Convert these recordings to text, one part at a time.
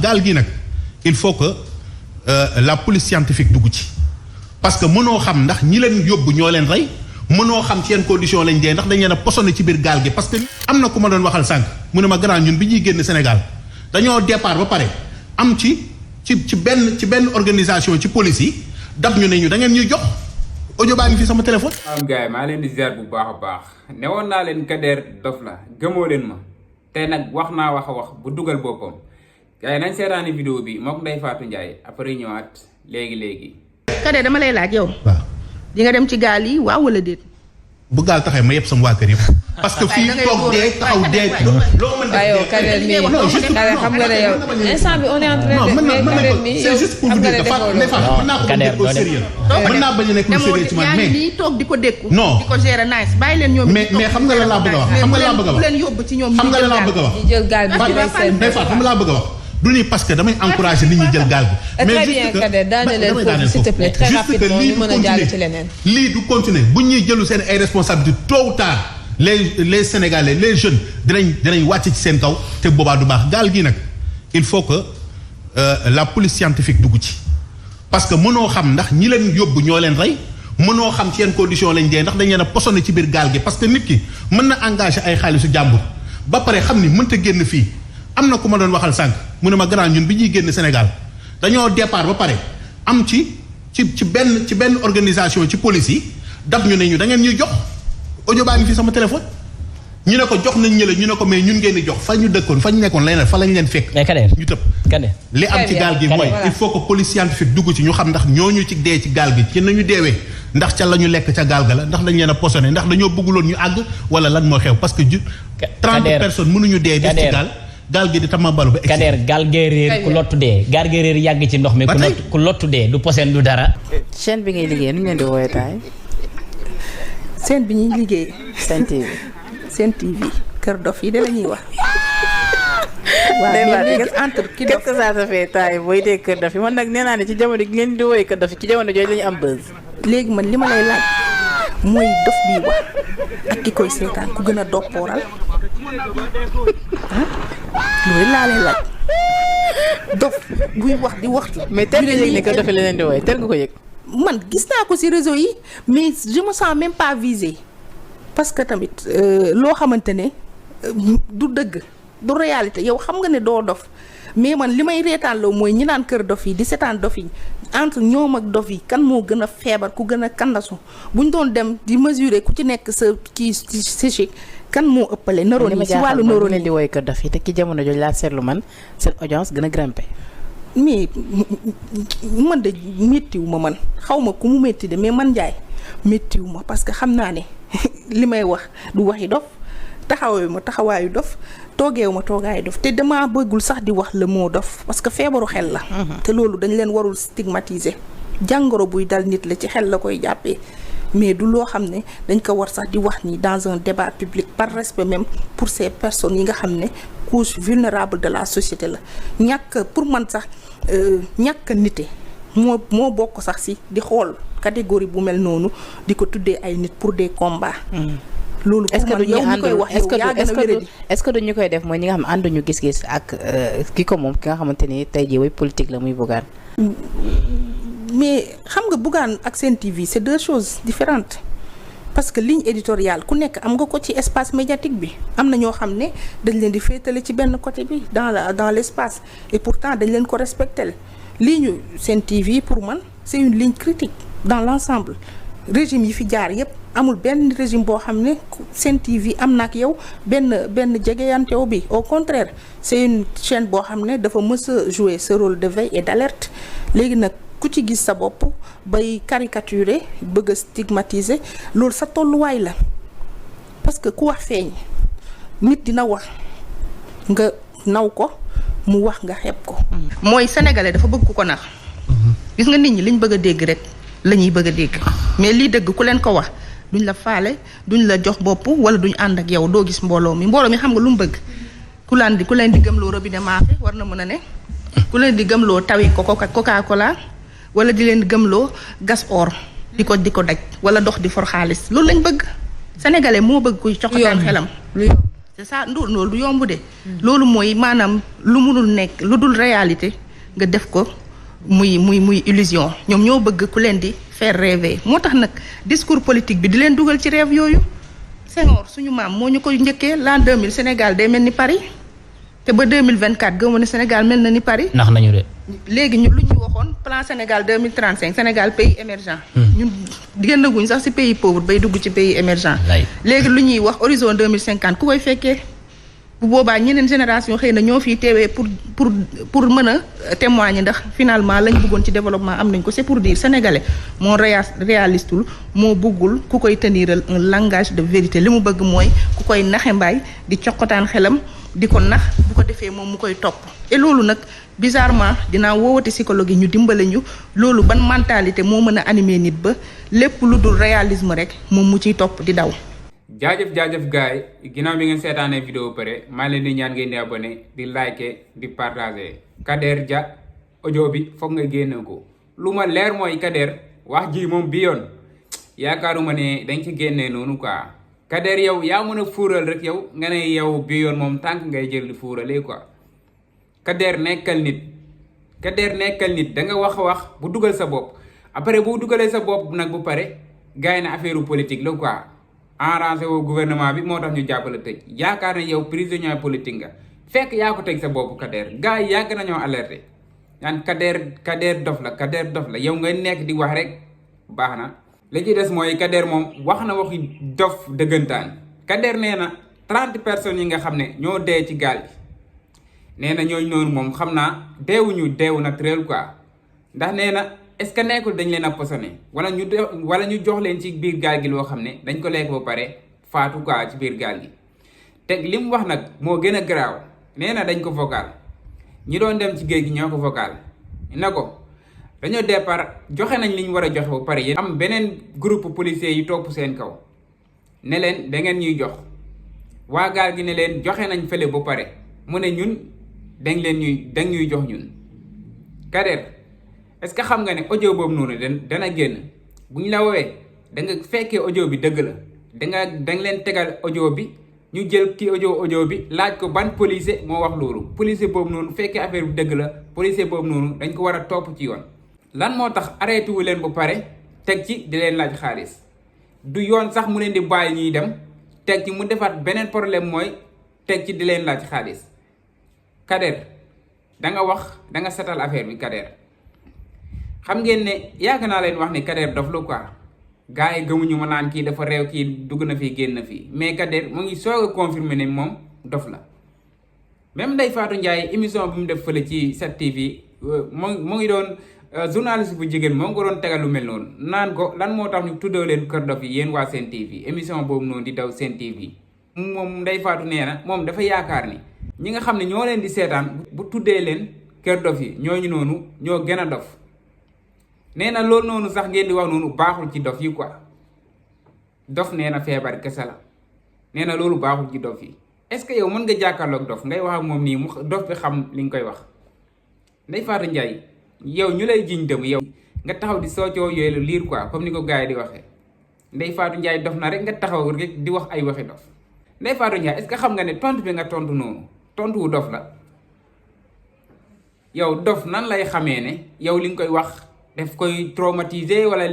gaal gi nag il faut que la police scientifique dugg ci parce que mënoo xam ndax ñi leen yóbbu ñoo leen rey mënoo xam ci yenn condition lañ dee ndax dañ leen a posone ci biir gaal gi parce que am na ku ma doon waxal sànq mu ne ma grand ñun bi ñuy génn Sénégal dañoo départ ba pare am ci benn organisation ci police yi daf ñu ne ñu da ngeen ñuy jox audio baa ngi fi sama téléphone. am gars yi maa leen di ziar bu baax a baax newoon naa leen Kader dof la gëmoo leen ma tey nag wax naa wax a wax bu dugal boppam gars yi nañ seetaani vidéo bi mook Ndeye Fatou Ndiaye après ñëwaat léegi. Kader dama lay laaj yow. waaw di nga dem ci gaal yi waaw wala déet. bu gaal taxee ma yëpp sama waa kër yëpp. parce que fii toog dee taxaw dee. loo mën a def Kader mi xam nga ne yow instant bi on est en train de Kader mi c'est juste pour vous dire que mën naa ko nekk au sérieux mën naa bañ a nekk au sérieux ci man mais nii toog di ko dékku. non di ko gérer nice bàyyi leen ñoom. mais xam nga la laa bëgg a wax xam nga la laa bëgg a wax bu leen yóbbu ci ñoom. xam nga la laa bëgg a wax di jël gaal bi di lay seen day faat xam nga laa bëgg a wax du ni parce que damay encourager nit ñi jël gaal bi. mais juste que Kader daane leen foofu s'il te plaît très rapidement ñu mën a jàll ci leneen. lii du continuer bu ñuy jëlu seen ay responsabilités tôt ou tard les Sénégalais les jeunes dinañ wàcc ci seen kaw te boobaa du baax gaal gi nag il faut que la police scientifique dugg ci parce que mënoo xam ndax ñi leen yóbbu ñoo leen rey mënoo xam ci yenn condition lañ dee ndax dañ leen a posone ci biir gaal gi parce que nit ki mën na engager ay xaalisu jàmbur ba pare xam ni mënta génn fii am na ku ma doon waxal sànq mu ne ma grand ñun bi ñuy génn Sénégal dañoo départ ba pare am ci benn organisation ci police yi daf ñu ne ñu da ngeen ñuy jox audio baa ngi fi sama téléphone ñu ne ko jox nañ ñële ñu ne ko mais ñun ngeen di jox fa ñu dëkkoon fa ñu nekkoon leneen fa lañ leen fekk. mais Kader ñu tëb. Kader li am ci gaal gi mooy il faut que police scientifique dugg ci ñu xam ndax ñooñu ci dee ci gaal gi ci nañu deewee ndax ca la ñu lekk ca gaal ga la ndax dañ leen a posone ndax dañoo bëgguloon ñu àgg wala lan moo xew parce que 30 personnes mënuñu dee des ci gaal gi di tamabalu ba. Kader gaal gee réer ku lottu dee gaal gee réer yàgg ci ndox mi ku lottu dee du poseen du dara. chaîne bi ngay liggéey nu ñu leen di woowee taay. seen bi ñuy liggéey. Sen TV Kër Dof yi de la ñuy wax. waaw mais léegi entre ki dof qu'est-ce que ça fait taay booy dee Kër Dof yi man nag nee naa ne ci jamono gi ngeen di woowee Kër Dof yi ci jamono jooju la ñu am buzz. léegi man li ma lay laaj mooy dof bii wax ak ki koy seetaan ku gën a doppooral loolu laa lay laaj dof buy wax di waxtu. mais teel nga yëg ne Kër Dof yi la leen di woowee teel nga ko yëg. man gis naa ko ci réseau yi mais je me sens même pas visée parce que tamit loo xamante ne du dëgg du réalité yow xam nga ne doo dof mais man li may reetaanloo mooy ñi naan Kër Dof yi di seetaan dof yi entre ñoom ak dof yi kan moo gën a feebar ku gën a kandasu bu ñu doon dem di mesurer ku ci nekk sa kii psychique kan moo ëppale neurones yi si wàllu neurones leen di woowee Kër Dof yi te ki jamono jooju laa seetlu man seen audience gën a grimpé. mais man de méttiwu ma man xaw ma ku mu métti de mais man Ndiaye méttiwu ma parce que xam naa ne li may wax du waxi dof taxawaayu dof toogeewu ma toogaayu dof te dama bëggul sax di wax le mot dof parce que feebaru xel la. te loolu dañ leen warul stigmatiser jàngoro buy dal nit la ci xel la koy jàppee mais du loo xam ne dañ ko war sax di wax ni dans un débat public par respect même pour ces personnes yi nga xam ne couche vulnérable de la société la ñàkk pour man sax ñàkk nite moo bokk sax si di xool catégorie bu mel noonu di ko tuddee ay nit pour des combats. loolu pour man yow mi koy wax yow yaa gën a wéradi est-ce que duñu koy def mooy ñi nga xam ne ànduñu gis-gis ak ki ko moom ki nga xamante ni tey jii way politique la muy Bougane. mais xam nga Bougane ak Sen TV c'est deux choses différentes parce que ligne éditoriale ku nekk am nga ko ci espace médiatique bi am na ñoo xam ne dañ leen di féetale ci benn côté bi dans l'espace et pourtant dañ leen ko respecter ligne Sen TV pour man c'est une ligne critique dans l'ensemble régime yi fi jaar yépp amul benn régime boo xam ne Sen TV am na ak yow benn jegeyantew bi au contraire c'est une chaîne boo xam ne dafa mës a jouer ce rôle de veille et d'alerte léegi nag ku ci gis sa bopp bay caricaturer bëgg a stigmatiser loolu sa tolluwaay la parce que ku wax feeñ nit dina wax nga naw ko mu wax nga xeeb ko. mooy sénégalais dafa bëgg ku ko nax. gis nga nit ñi liñ bëgg a dégg rek la ñuy bëgg a dégg mais lii dëgg ku leen ko wax duñ la faale duñ la jox bopp wala duñ ànd ak yow doo gis mbooloo mi xam nga lu mu bëgg ku leen di gëmloo robinet maafe war na mën a ne ku leen di gëmloo tawi Coca-Cola wala di leen gëmloo gas or di ko daj wala dox di for xaalis loolu lañ bëgg sénégalais moo bëgg kuy coxataan xelam c'est ça loolu du yomb de. loolu mooy maanaam lu munul nekk lu dul réalité nga def ko muy illusion ñoom ñoo bëgg ku leen di faire rêver moo tax nag discours politique bi di leen dugal ci rêve yooyu. Senghor suñu maam moo ñu koy njëkkee l'an 2000 Sénégal day mel ni Paris te ba 2024 gëmu ne Sénégal mel na ni Paris. nax nañu de. léegi ñu lu ñuy waxoon plan Sénégal 2035 Sénégal pays émergent. ñun génnaguñ sax ci pays pauvre bay dugg ci pays émergent. léegi lu ñuy wax horizon 2050 ku koy fekkee bu boobaa ñeneen génération xëy na ñoo fiy teewee pour mën a témoigner ndax finalement lañ bëggoon ci développement am nañ ko c'est pour dire sénégalais moo réalistul moo bëggul ku koy teniral un langage de vérité li mu bëgg mooy ku koy naxe mbaay di coqataan xelam di ko nax bu ko defee moom mu koy topp et loolu nag bizarrement dinaa woowate psychologue yi ñu dimbale ñu loolu ban mentalité moo mën a animer nit ba lépp lu dul réalisme rek moom mu ciy topp di daw. jaajëf gaay yi ginnaaw bi ngeen seetaanee vidéo pare maa leen di ñaan ngeen di abonné di liker di partager Kader Dia audio bi foog nga génne ko lu ma leer mooy Kader wax ji moom bi yoon yaakaaruma ne dañ ci génnee noonu quoi Kader yow yaa mën a fuural rek yow nga ne yow bi yoon moom tànk ngay jël di fuuralee quoi Kader nekkal nit da nga wax bu dugal sa bopp après bu dugalee sa bopp nag bu pare gars yi na affaire politique la quoi arrangé woo gouvernement bi moo tax ñu jàppale tëj yaakaar ne yow prisonnier politique nga fekk yaa ko teg sa bopp Kader gars yi yàgg nañoo alerté naan Kader dof la yow nga nekk di wax rek baax na li ci des mooy Kader moom wax na waxi dof dëggantaan Kader nee na 30 personnes yi nga xam ne ñoo dee ci gaal bi nee na ñooñu noonu moom xam naa deewu naturel quoi ndax nee na est-ce que nekkul dañ leen a posone wala ñu jox leen ci biir gaal gi loo xam ne dañ ko lekk ba pare faatu quoi ci biir gaal gi teg li mu wax nag moo gën a garaaw nee na dañ ko vocal ñi doon dem ci géej gi ñoo ko vocal na ko dañoo départ joxe nañ li ñu war a joxe ba pare yéen am beneen groupe policier yi topp seen kaw ne leen da ngeen ñuy jox waa gaal gi ne leen joxe nañ fële ba pare mu ne ñun dañ ñuy jox ñun Kader est-ce que xam nga ne audio boobu noonu dana génn bu ñu la woowee da nga fekkee audio bi dëgg la da nga leen tegal audio bi ñu jël ki audio bi laaj ko ban policier moo wax loolu policier boobu noonu fekkee affaire bi dëgg la policier boobu noonu dañ ko war a topp ci yoon. lan moo tax arrêté wu leen ba pare teg ci di leen laaj xaalis du yoon sax mu leen di bàyyi ñuy dem teg ci mu defaat beneen problème mooy teg ci di leen laaj xaalis Kader da nga setal affaire bi Kader. xam ngeen ne yàgg naa leen wax ne Kader dof la quoi gars yi gëmuñu ma naan kii dafa réew kii dugg na fii génn fii mais Kader mu ngi soog a confirmer ne moom dof la même Ndeye Fatou Ndiaye émission bi mu def fële ci 7TV mu ngi doon journaliste bu jigéen moo ngi ko doon tegal lu mel noonu naan ko lan moo tax ñu tuddoo leen kër dof yi yéen waa Sen TV émission boobu noonu di daw Sen TV moom Ndeye Fatou nee na moom dafa yaakaar ni ñi nga xam ne ñoo leen di seetaan bu tuddee leen kër dof yi ñooñu noonu ñoo gën a dof nee na loolu noonu sax ngeen di wax noonu baaxul ci dof yi quoi dof nee na feebar kese la nee na loolu baaxul ci dof yi est-ce que yow mën nga jàkkaarloog dof ngay wax ak moom nii mu dof bi xam li nga koy wax Ndeye Fatou Ndiaye yow ñu lay jiñ dem yow nga taxaw di soocoo yooyu liir quoi comme ni ko gars yi di waxee Ndeye Fatou Ndiaye dof na rek nga taxaw rek di wax ay waxi dof Ndeye Fatou Ndiaye est-ce que xam nga ne tontu bi nga tontu noonu tontu wu dof la yow dof nan lay xamee ne yow li nga koy wax daf koy traumatiser wala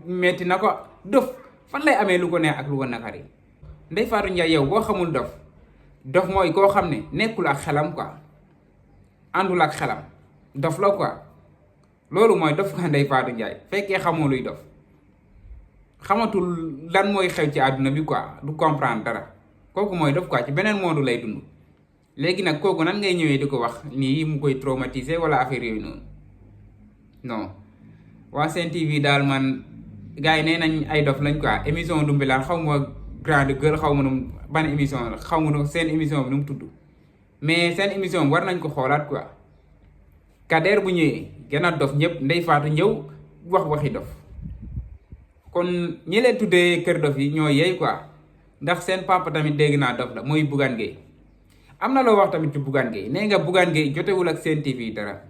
metti na ko dof fan lay amee lu ko neex ak lu ko naqari Ndeye Fatou Ndiaye yow boo xamul dof mooy koo xam ne nekkul ak xelam quoi àndul ak xelam dof la quoi loolu mooy dof nga Ndeye Fatou Ndiaye fekkee xamoo luy dof xamatul lan mooy xew ci àdduna bi quoi du comprendre dara kooku mooy dof quoi ci beneen monde lay dund léegi nag kooku nan ngay ñëwee di ko wax nii mu koy traumatiser wala affaire yooyu noonu non waa Sen TV daal man gars yi nee nañ ay dof lañ quoi émission Ndoumbelane xaw ma grande gueule xaw ma nu ban émission la xaw ma nu seen émission bi nu mu tudd mais seen émission bi war nañ ko xoolaat quoi Kader bu ñëwee gën a dof ñëpp Ndeye Fatou ñëw wax waxi dof kon ñi leen tuddee kër dof yi ñoo yey quoi ndax seen papa tamit dégg naa dof la mooy Bougane Gueye am na loo wax tamit ci Bougane Gueye nee nga Bougane Gueye jotewul ak Sen TV dara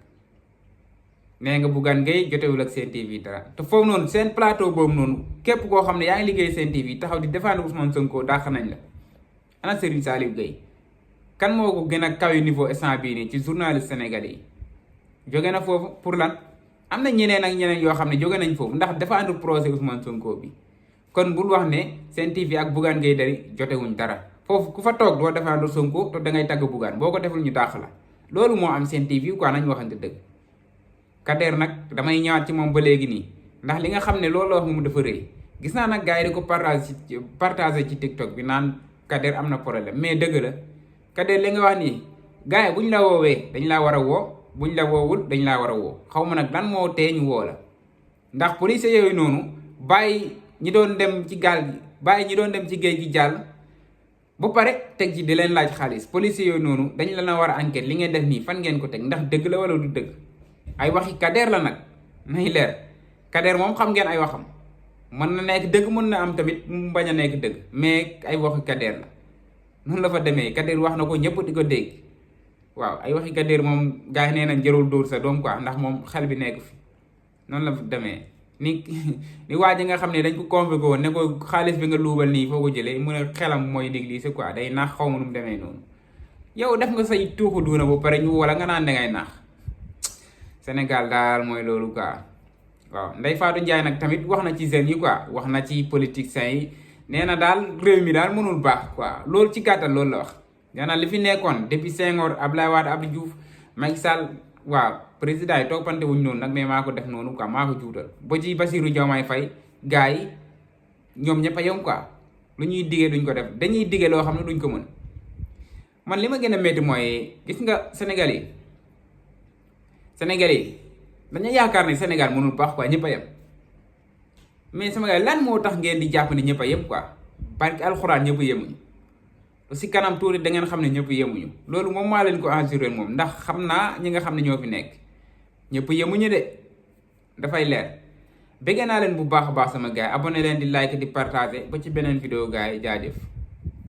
nee nga Bougane Gueye jotewul ak Sen TV dara te foofu noonu seen plateau boobu noonu képp koo xam ne yaa ngi liggéey Sen TV taxaw di défendre Ousmane Sonko dàq nañ la ana Serigne Saliou Gueye kan moo ko gën a kawe niveau instant bii nii ci journaliste sénégalais yi jóge na foofu pour lan am na ñeneen ak ñeneen yoo xam ne jóge nañ foofu ndax dafa ànd procès Ousmane Sonko bi kon bul wax ne Sen TV ak Bougane Gueye Dany jotewuñ dara foofu ku fa toog doo défendre Sonko te dangay tagg Bougane boo ko deful ñu dàq la loolu moo am Sen TV quoi nañ waxante dëgg. Kader nag damay ñëwaat ci moom ba léegi nii ndax li nga xam ne loolu wax moom dafa rëy gis naa nag gars yi di ko partagé ci TikTok bi naan Kader am na problème mais dëgg la Kader li nga wax nii gars yi buñ la woowee dañ laa war a woo buñ la woowul dañ laa war a woo xaw ma nag lan moo tee ñu woo la ndax police yooyu noonu bàyyi ñi doon dem ci gaal gi bàyyi ñi doon dem ci géej gi jàll ba pare teg ci di leen laaj xaalis police yooyu noonu dañ la war a enquête li ngeen def nii fan ngeen ko teg ndax dëgg la wala du dëgg ay waxi Kader la nag nay leer Kader moom xam ngeen ay waxam mën na nekk dëgg mën na am tamit mu bañ a nekk dëgg mais ay waxi Kader la noonu la fa demee Kader wax na ko ñëpp di ko dégg waaw ay waxi Kader moom gars yi nee nañ jërul dóor sa doom quoi ndax moom xel bi nekk fi noonu la fa demee ni waa ji nga xam ne dañ ko convoqué woon ne ko xaalis bi nga luubal nii foo ko jëlee mu ne xelam mooy négligé quoi day naax xaw ma nu mu demee noonu yow def nga say tuuxu duuna ba pare ñu wala nga naan dangay naax Sénégal daal mooy loolu quoi waaw Ndeye Fatou Ndiaye nag tamit wax na ci jeunes yi quoi wax na ci politiciens yi nee na daal réew mi daal mënul baax quoi loolu ci gàttal loolu la wax nee na li fi nekkoon depuis Senghor Abdoulaye Wade Abdou Diouf Macky Sall waaw président yi toppante wuñ noonu nag mais maa ko def noonu quoi maa ko juutal ba ci Bassirou Diomaye Faye gars yi ñoom ñëpp a yem quoi lu ñuy digee duñ ko def dañuy digee loo xam ne duñ ko mën man li ma gën a métti mooy gis nga Sénégal yi dañu yaakaar ne Sénégal mënul baax quoi ñëpp a yem mais sama gars lan moo tax ngeen di jàpp ne ñëpp a yem quoi barke alxuraan ñëpp a yemuñu si kanam tuuti da ngeen xam ne ñëpp yemuñu loolu moom maa leen ko assuré moom ndax xam naa ñi nga xam ne ñoo fi nekk ñëpp yemuñu de dafay leer bëgg naa leen bu baax a baax sama gars yi abonné leen di like di partager ba ci beneen vidéo gars yi jaajëf